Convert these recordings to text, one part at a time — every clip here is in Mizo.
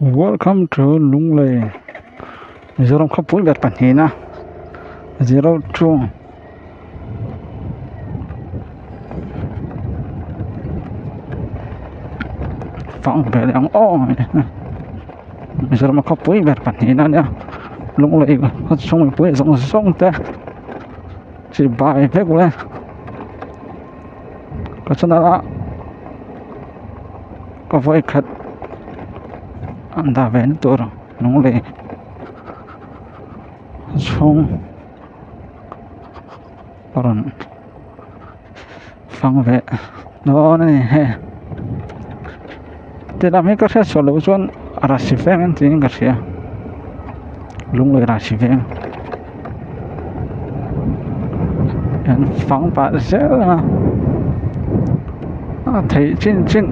Welcome to Lunglei Mizoram khawpui ber pahnihna 02 fang ve leh ang aw Mizoram khawpui ber pahnihna ania Lunglei khaw chhung mipui zawng zawng te chibai vek ule ka channel a. Ka vawi khat an dah ve na tur lunglei chhung a rawn fang ve dawn a ni hei ti lam hi ka hriat sual loh chuan rasi veng an tiin ka hria lunglei rasi veng an fang pah zel a a theih chin chin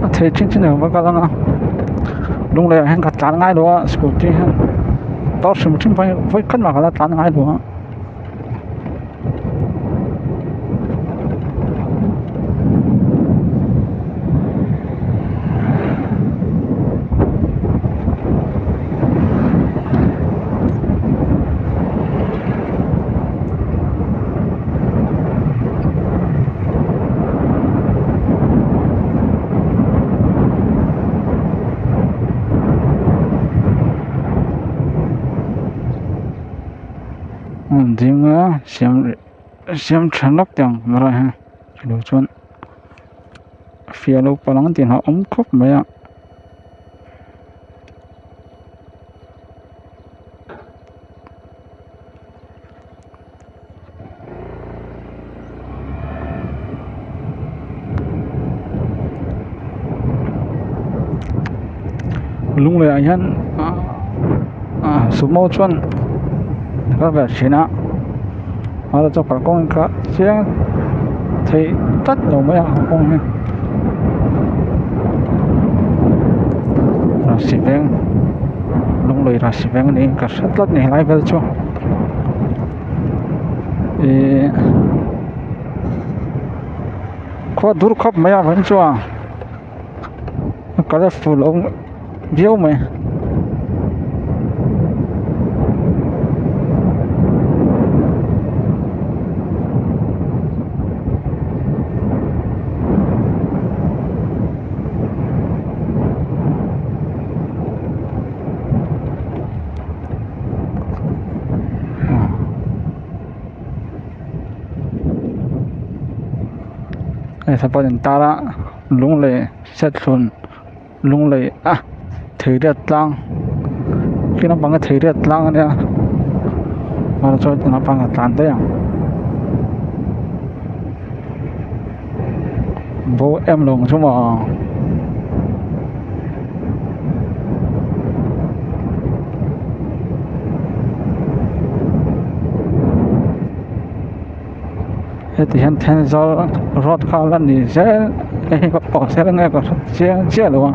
a theih chin chin eng vak a lang a lunglei ah hian ka tlan ngai lo a scooty hian motor hrim hrim pawh hi vawi khat mah ka la tlan ngai lo a. Hmun ding a siam siam tha lawk teh ang camera hian chilo chuan fiah lo palh ang tih hlauhawm khawp mai a. Lunglei ah hian ah sumo chuan a kal ve thin a a chu kalkawng kha chiang thei tlat lo mai a kawng hi rasi veng lunglei rasi veng a niin ka hre tlat a ni helai vel chu ihh khua dur khawp mai a vawiin chuan a colourful a awm viau mai. Hei suppose an tar a lunglei sethlun lunglei a theiriat tlang khi lampang hi theiriat tlang ania ah chuan ti lampang a tlan daih ang bo em lo ang chu maw. Heti hian Thenzawl road kha a la ni zel hei hi ka pawh zel ange ka hre chiang chiah lo a.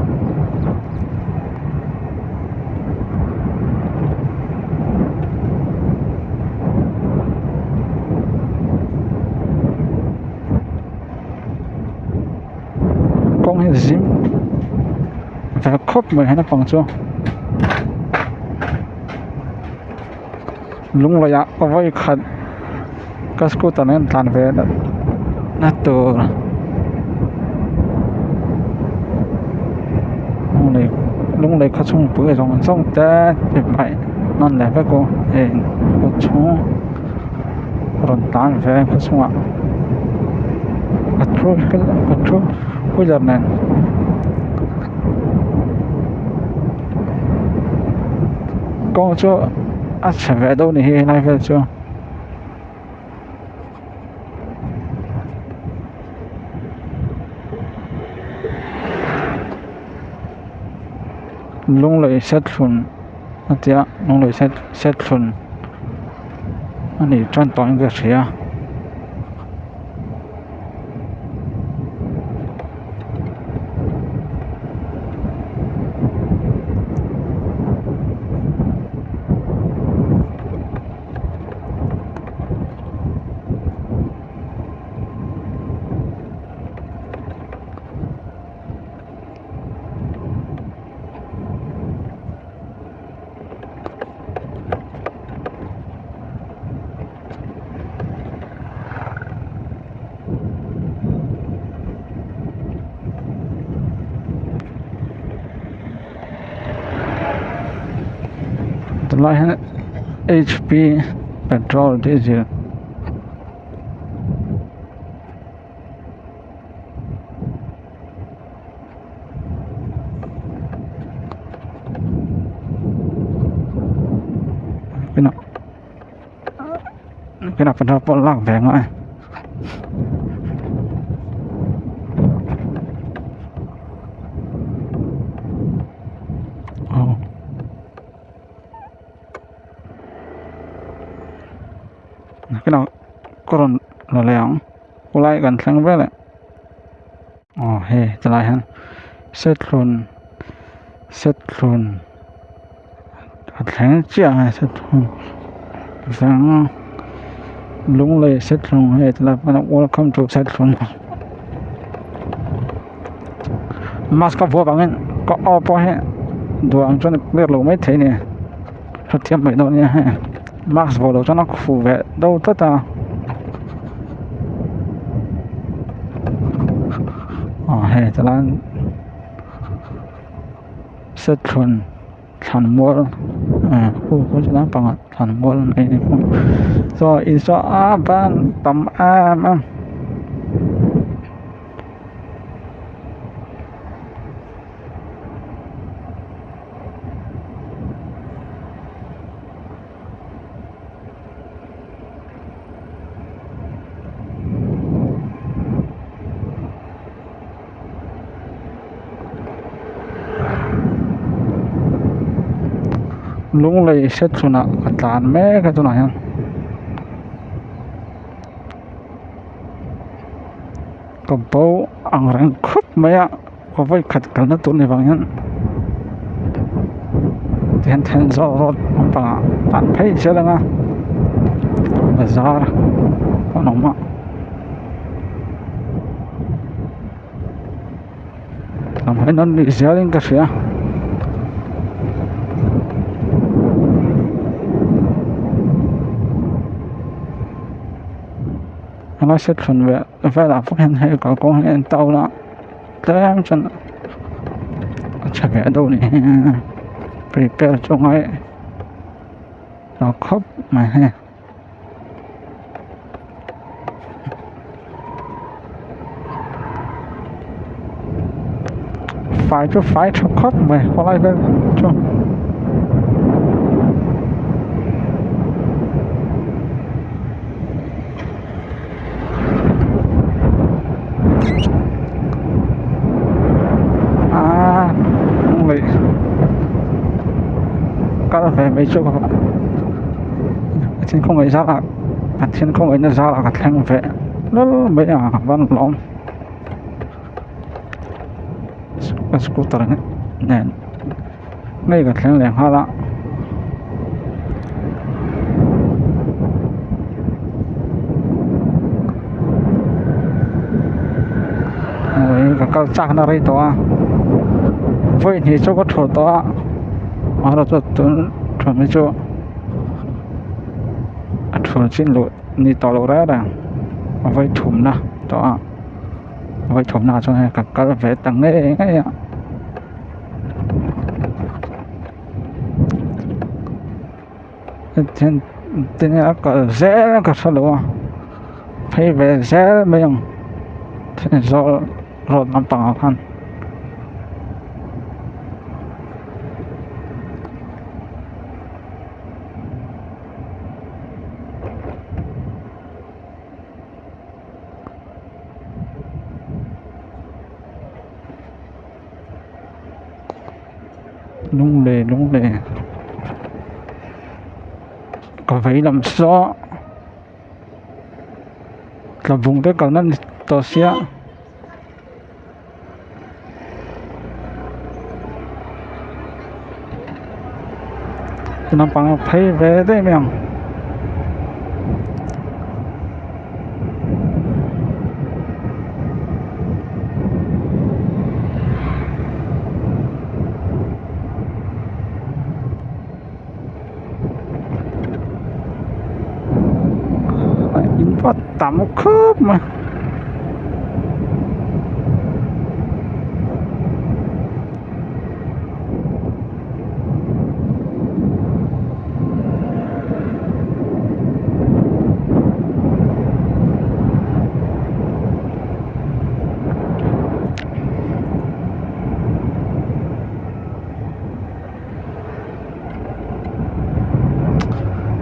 Kawng hi zim ve khawp mai he naupang chu lunglei ah vawi khat ka scooter nen tlan ve na tur lunglei lunglei khaw chhung pui zawng zawng te hmai hman leh vek aw heng khaw chhung rawn tlan ve khaw chhungah a thu a thu wheeler nen. Kawng chu a chhe ve deuh a ni hi helai vel chu. Lunglei sethlun a tia lunglei sethlun a nih tan tawhin ka hria. Tunlai hian hp petrol diesel Cái nào phần nào lak ve ang a aw nakinah ka rawn la leh ang khawlai kan thleng vel eh aw hei tilai hian sethlun sethlun a thleng chiah a sethlun vang lunglei sethlun hei tilai pawh welcome to sethlun mask a vuah vangin ka aw pawh hi duh ang chuan a clear lo maithei a ni hrethiam mai dawn nia hei mask vuah loh chuan a khuh ve deuh tlat a aw hei tilai Sethlun thlan mual khu khu chu lampangah thlan mual mai a ni saw Isua a ban tam em em. Lunglei sethlunah ka tlan mek a tunah hian ka bo ang reng khawp mai a ka vawi khat kalna tur ni vang hian tihian Thenzawl road lampangah tlan phei zel ang a bazar an awm a. Lam an nih zel in ka hria anga sethlun ve velah pawh hian hei kalkawng hi a in town a tlem chuan a chhe ve deuh a ni prepare chu a ngai lo khawp mai hei. Fai chu fai tha khawp mai khawlai vel chu. Aaa kal ve mai chu Pathian khawngaih zarah Pathian khawngaihna zarah ka thleng ve lal mai a van lawm ka scooter nen ngei ka thleng leh nghal a. Ka kal chak na rei tawh a vawi hnih chu ka thu tawh a amaherawhchu tun thu hi chu. A thul chin luh ni tawh loh reng reng a vawi thumna tawh a vawi thumna ah chuan hei ka kal ve ta ngei ngei a hetiang tinge a kal zel ka hre lo a phei ve zel mai ang Thenzawl road lampang ah khan. Lunglei lunglei ka vei lam saw tlabung te kalna ni tawh sia. Naupang a phei ve daih mai ang. In pawh a tam khawp mai.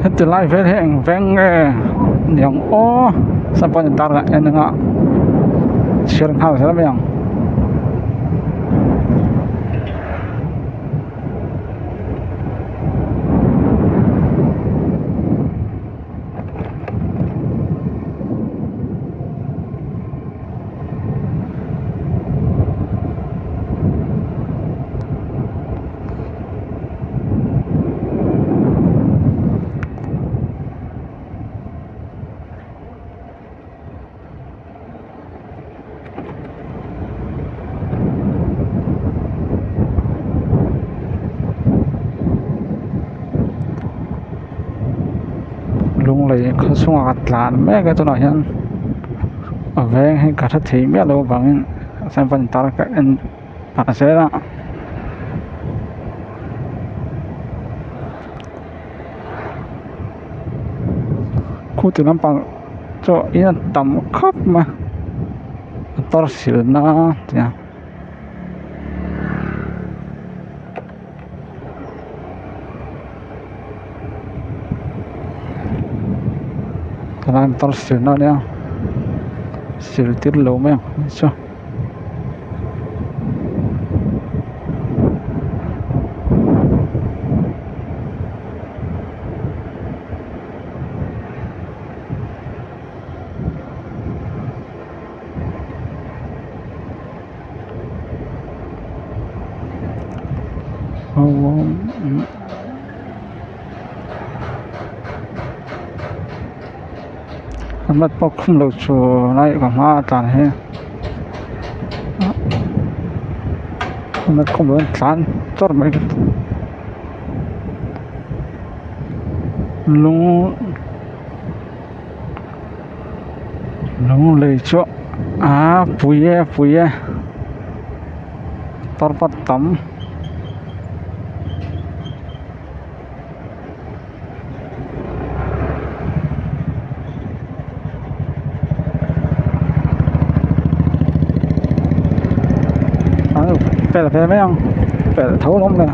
Heti lai vel hi eng veng nge niang aw sampawn in tar lah en anga chhiar nghal zel mai ang. Lunglei khaw chungah ka tlan mek a tunah hian a veng hi ka hre thei miah loh avangin chuan tar ka en pah zel a. Khuti lampang chu in a tam khawp mai a motor silna te a. Helai motor silna ania sil tir lo mai ang chu. Helmet pawh khum loh chu lai ka hma a tlan hi helmet khum loh hian tlan chawrh mai lung Lunglei chu a pui e pui e parpat tam. Pel ve mai ang pel tho lawm le.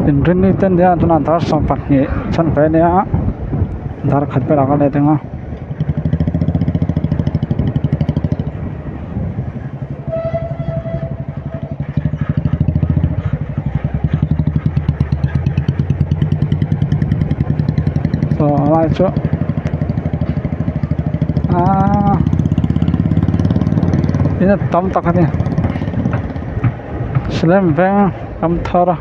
Inrinni te nia tunah dar 12 chhan ve ania dar khat velah ka let ang a. Saw lai chu aaa in a tam tak a ni Salem veng ram thar a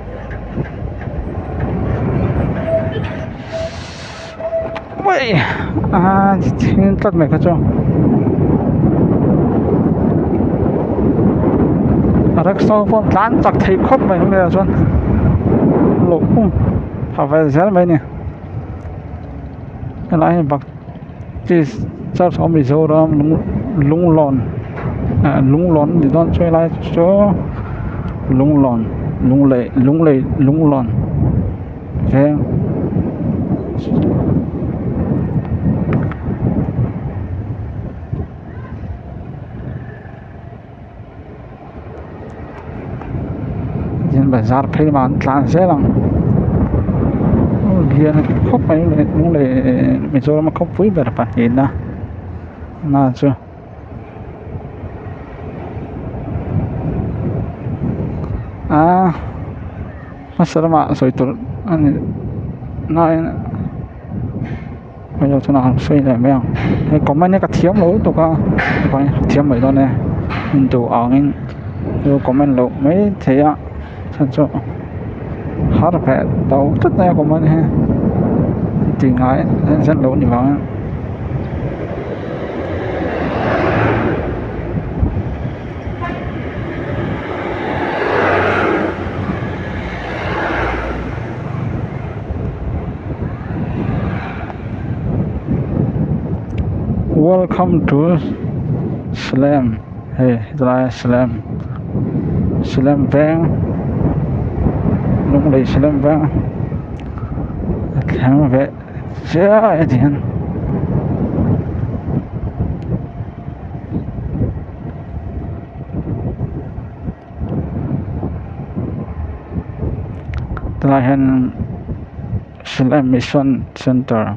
Aaa thing tlat mai kha chu a rickshaw pawh an tlan chak thei khawp mai hemi ah chuan lo um pha ve zel mai a ni helai hi baptist church of Mizoram lunglawn ah lunglawn a ni dawn chu helai chu lunglawn lunglei lunglei lunglawn. Veng tin bazar phei lamah an tlan zel ang lian khawp mai lunglei Mizoram a khawpui ber pahnihna na chu. Aaa hmasa lamah sawi tur a ni nain hei tunah han sawi leh mai ang hei comment hi ka thiam lo lutuk a thiam mai dawn e duh angin lo comment loh mai thei a chhan chu har ve tawh tlat mai a comment hi tih ngai zet loh ni vang. Welcome to Salem hei helai Salem Salem veng Lunglei Salem veng a thleng ve chiah a ti hian. Tilai hian Silai Mission Centre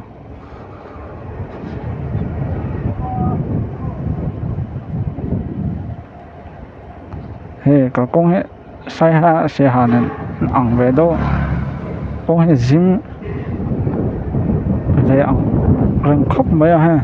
hei kalkawng hi saiha siaha nen a ang ve deuh a kawng hi zim ve ang reng khawp mai a hei.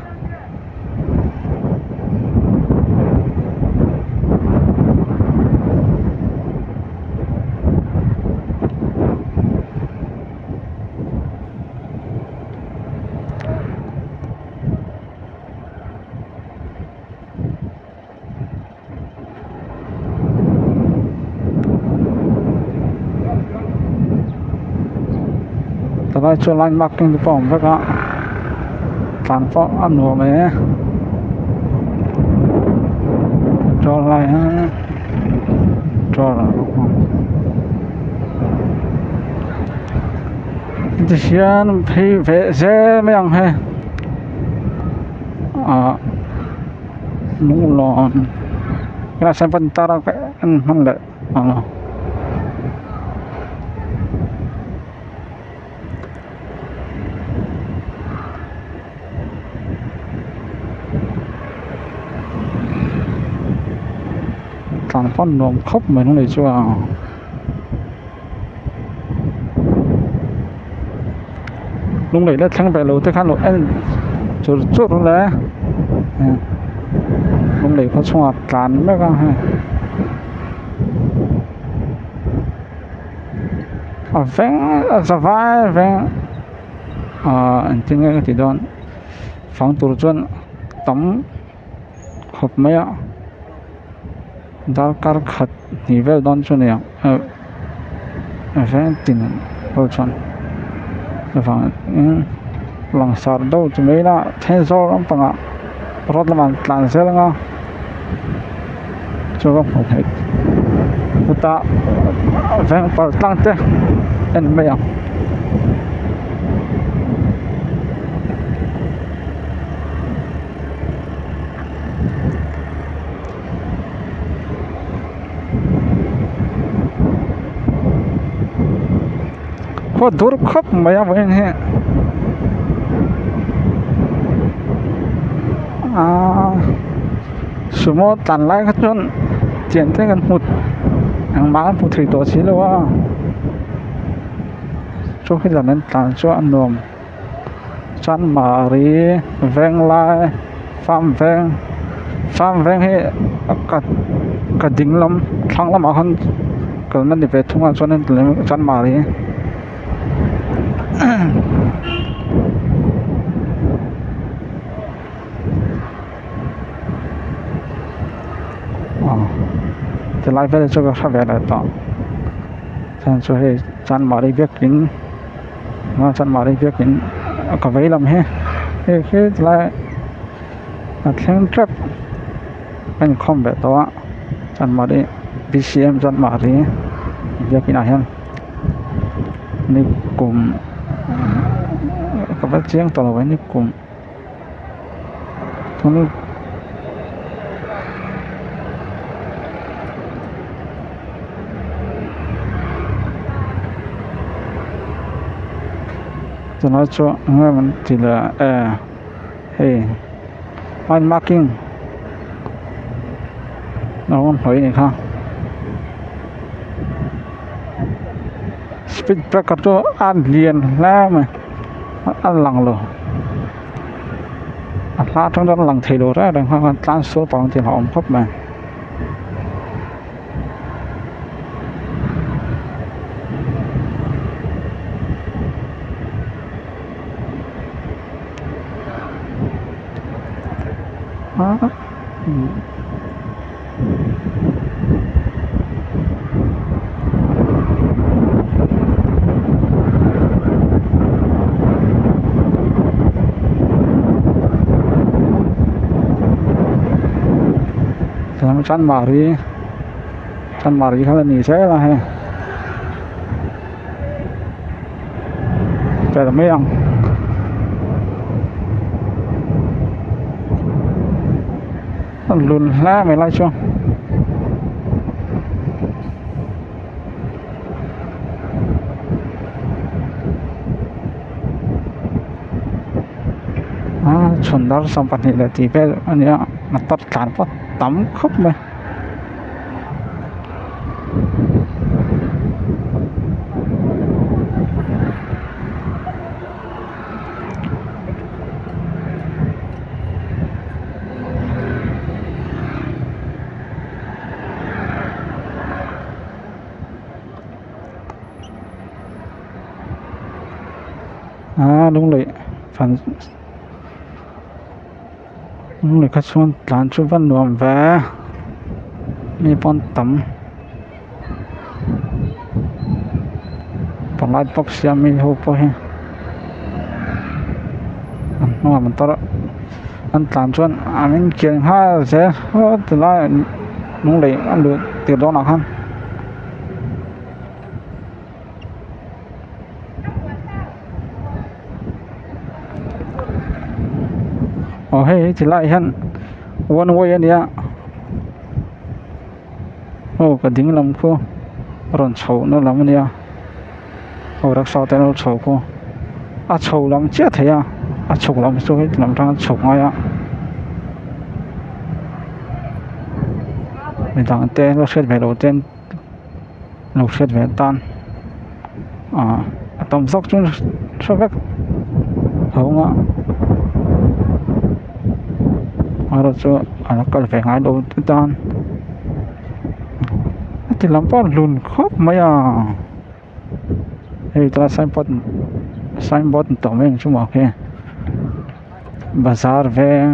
Tilai chu line marking te pawh a awm vek a tlan pawh a nuam e petrol lai hian petrol a tihian phei ve zel mai ang hei ah. Lunglawn helaiah sawn pawh tar a en hman leh ang a tlan pawn nuam khawp mai lunglei chuan. Lunglei la thleng ve lo te khan lo en chur chur le lunglei khaw chhungah tlan mek a hei a veng a za vai veng ahh engtin nge ka tih dawn fang tur chuan tam khawp mai a. Darkar khat hnih vel dawn chu nia veng tin ho chuan vangin langsar deuh chu mai ila Thenzawl lampangah road lamah an tlan zel ang a chu va hmuh theih chutah veng pal tlang te en mai ang. Khaw dur khawp mai a vawiin hi aaa sumo tlan lai kha chuan chian te kan hmu engmah an hmu thei tawh si lo a chu khi lam an tlan chu a nuam. Chanmari Venglai farm veng farm veng hi ka ka ding lam thlang lamah khan kalna ni ve thung a chuanin Chanmari aw tilai vel chu ka hre ve leh tawh chuan chu hei Chanmari biakin. Chanmari biakin ka vei lam hi hei khi tilai a thleng tep a inkhawm ve tawh a Chanmari B C M Chanmari biakin ah hian ni kum ka va chiang tawh lo e ni kum. Tunah chuan eng nge an ti leh e hei line marking a rawn hnawih a nih kha speed breaker chu a lian hle mai a lang lo. A hla atang chuan a lang thei lo reng reng a tlang sual pang tih a awm khawp mai. Chanmari Chanmari kha la ni zel a hei fel mai ang. A lun hle mai lai chu. Chhun dar 22 leh tih vel a nia motor tlan pawh tam khawp mai. Aa lunglei fan lunglei kha chuan tlan chu va nuam ve mi pawn tam palai bawk sia mi ho pawh hi an hnungah motor an tlan chuan an inkian nghal zel aw tilai lunglei a luh tir dawnah khan. Aw hei hi ti lai hian one way a nia aw ka ding lam khu a rawn chhoh na lam a nia aw rickshaw te an lo chho khu a chho lam chiah thei a a chhuk lam chu heti lam atanga chhuk ngai a midang te la hriat ve loh ten. Lo hriat ve tan ah a tam zawk chu hre vek tho ang a erawh chu a la kal ve ngai lo te tan a ti lam pawh a hlun khawp mai a hei tlai signboard signboard ni tawh mai ang chu maw khi bazar veng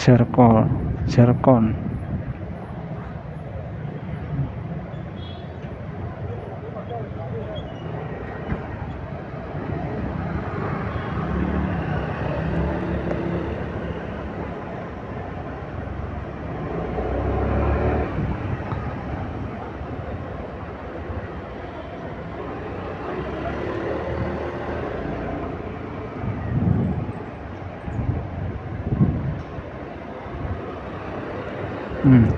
serkawn serkawn.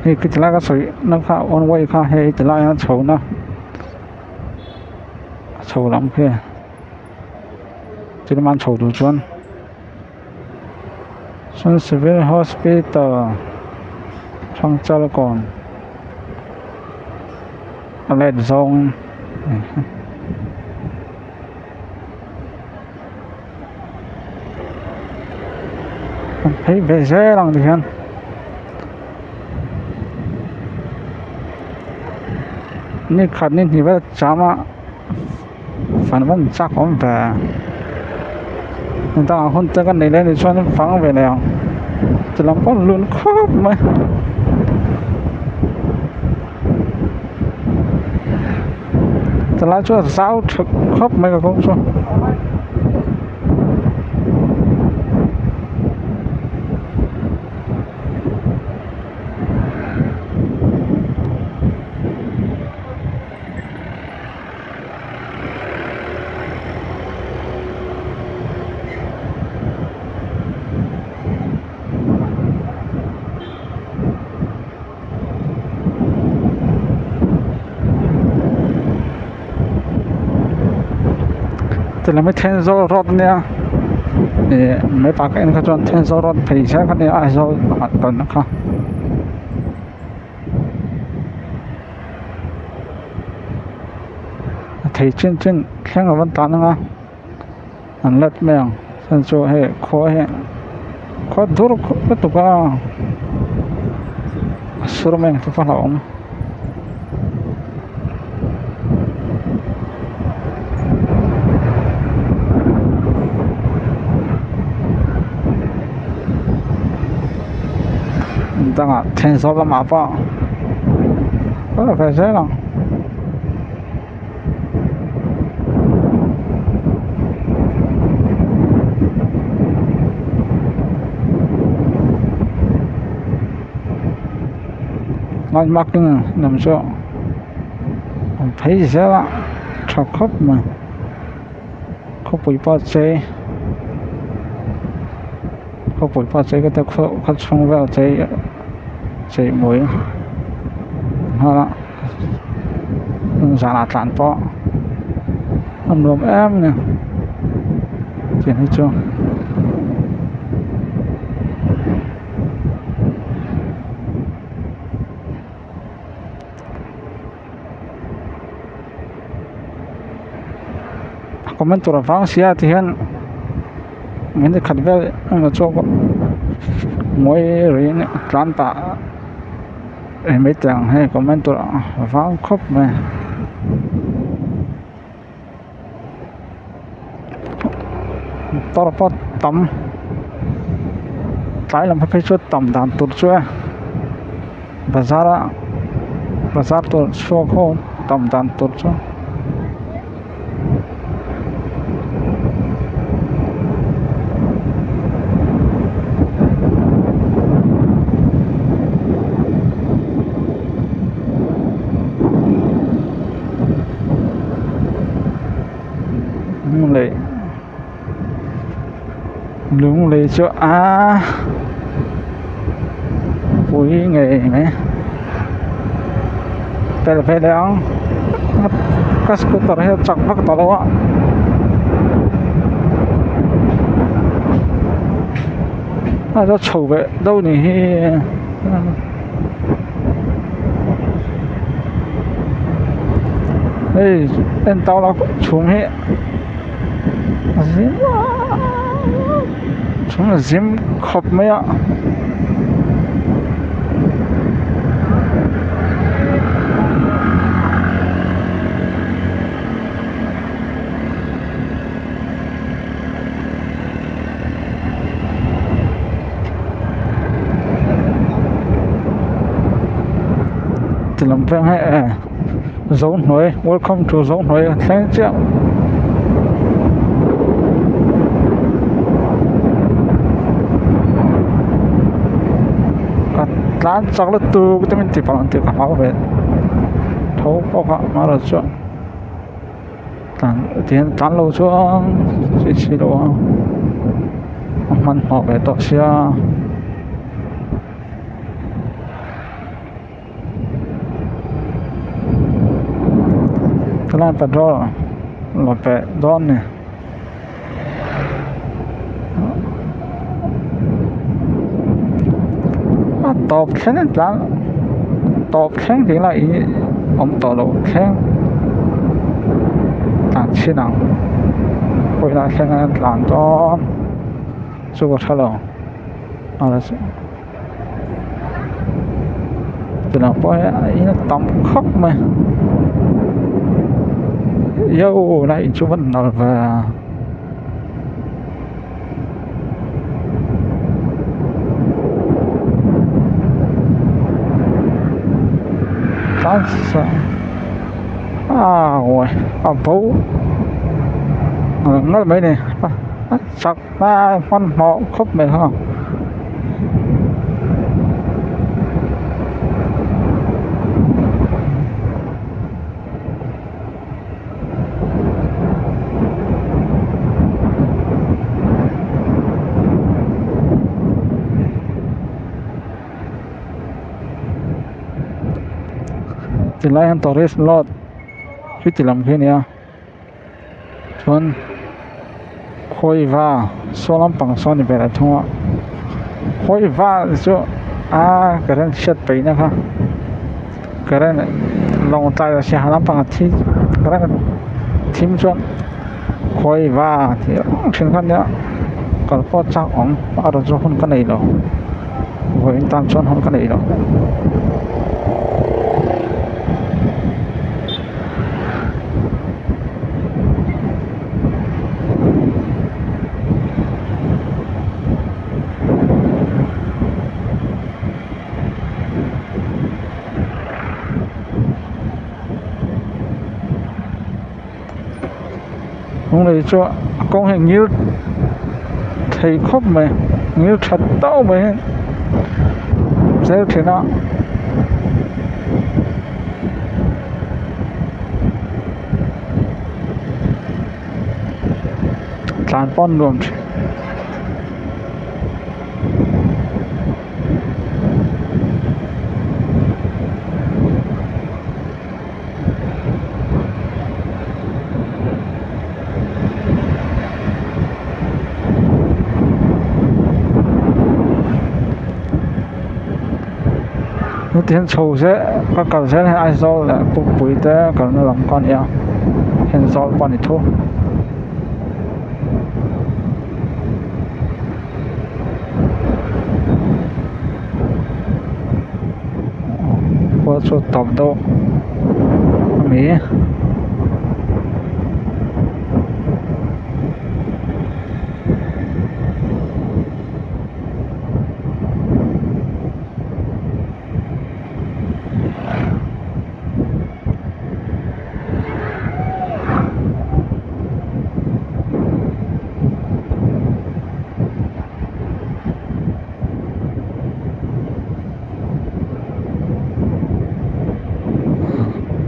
Hei khi tilai ka sawi na kha one way kha hei tilai a chho na a chho lam khi thil man chho duh chuan chuan civil hospital Thangchalkawn a let zawng. An phei ve zel ang tihian ni khat ni hnih vel cham a fan van chak awm ve dangah hun te kan nei leh anih chuan fang ve leh ang ti lam pawh lun khawp mai. Tilai chu a zau tha khawp mai ka kawng chu. Tilam hi Thenzawl road a nia ih mai pa ka en kha chuan Thenzawl road phei zel kha a nia Aizawl lamah kalna kha. A thei chin chin thleng a van tlan ang a an let mai ang chhan chu hei khua hi khua dur khawp lutuk a a sur mai ang tih pawh a hlauhawm. Dangah Thenzawl lamah pawh a ve zel ang. Night marking lam chu an phei zel a tha khawp mai khawpui pawh a chei khawpui pawh a chei ka tia khaw chhung vel a chei chei mawi nghal a. Zanah tlan pawh a nuam em a ni tiang hi chu. Comment tur a vang sia ti hian minute khat vel emaw chu ngawi ruiin tlan pah eng mai teh ang hei comment tur a vang khawp mai. Motor pawh tam tlai lam phei chu tam dan tur chu e bazar a bazar tur chhuak ho tam dan tur chu. Lunglei lunglei chu a pui ngei mai tel ve leh ang ka scooter hi a chak vak tawh lo a. A chho ve deuh ni hi. Hei en tau la chhum hi a zim chhum a zim khawp mai a. Ti lam veng hi e Zohnuai welcome to Zohnuai a thleng chiah ka tlan chak lutuk te min ti palh ang tih ka hlau ve tho bawk a amaherawhchu. Tlan tihian tlan lo chuan chi si lo a a hmanhmawh ve tawh sia helai petrol la peh dawn a ni. A tawp thleng a tlan tawp thleng tih lah ih awm tawh loh thleng tlan chhin ang kawilai thleng a tlan dawn chu ka hre lo tunah pawh hian a tam khawp mai yo lai inchhung a nal ve a. A bo nalh mai a ni a chak a hmanhmawh khawp mai ha. Tilai hian tourist lot hi ti lam khi a ni a chuan khawiva saw lampang saw a ni ve leh thung a khawiva chu aa current hriat peihna kha current lawng tlai ah siaha lampang a thi current thim chuan khawiva tih reng thin kha nia kal pawh chak awm a rawn chu hun ka nei lo vawiin tan chuan hun ka nei lo. Lunglei chu a kawng hi a ngil thei khawp mai ngil tha tawk mai hi zel thin a. Tlan pawh an nuam thin. Hetiang chho zel ka kal zel hian Aizawl leh Pukpui te kalna lam kha a ni a Thenzawl pawh a ni tho. Khua chu tawp deuh a ni.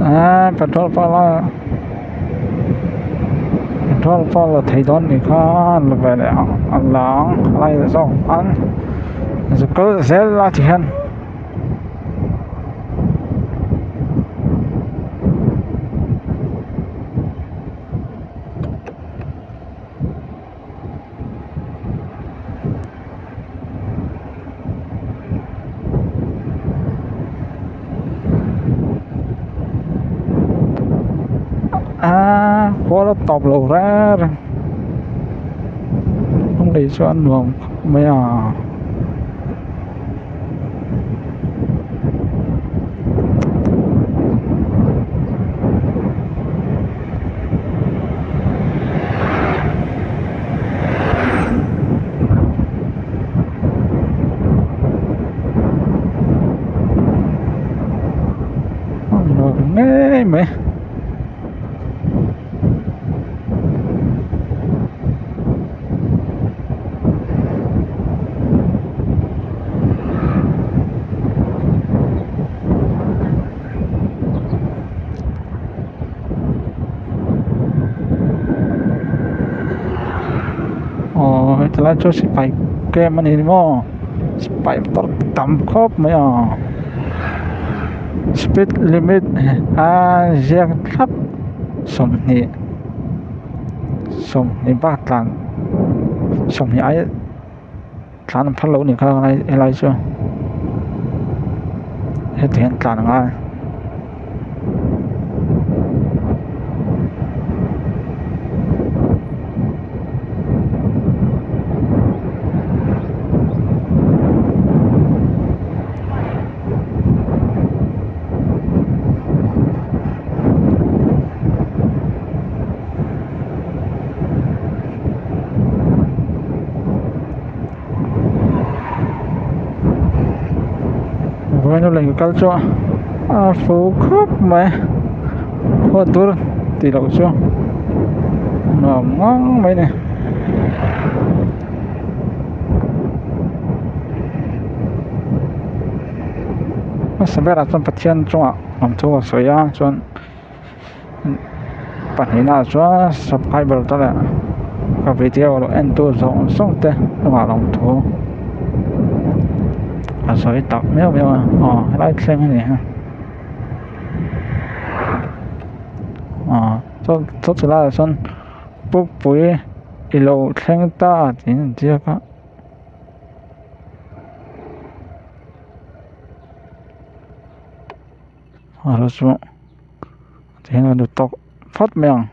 Aaa petrol pump a petrol pump la thei dawn nih kha la ve leh ang a lang a lai zawk an zu kal zel a ti hian. Aaa khual a tawp lo reng reng kawng lei chu a nuam khawp mai a. Nuam ngei mai. Aw heti lai chu sipai camp a ni maw sipai motor tam khawp mai a speed limit a ziak thlap 20 20 bak tlan 20 aia tlan an phal lo a nih kha helai chu heti hian tlan a ngai. Vawiin lei kal chu a fu khawp mai khaw dur tih loh chu nuam ngang mai a ni. Hmasa berah chuan Pathian chungah lawmthu a sawi a chuan. Pahnihna ah chuan subscriber te leh ka video lo en tu zawng zawng te chungah lawmthu a sawi tak miau miau a aw helai thleng a ni a aw chu chu laiah sawn pukpui i lo thleng ta tiin an ziak a. Chu tihian kan duh tawk phawt mai ang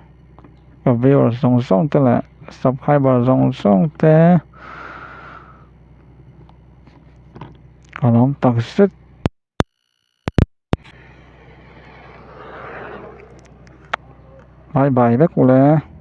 ka viewer zawng zawng te leh subscriber zawng zawng te ka lawm tak zet. Bye bye vek ule.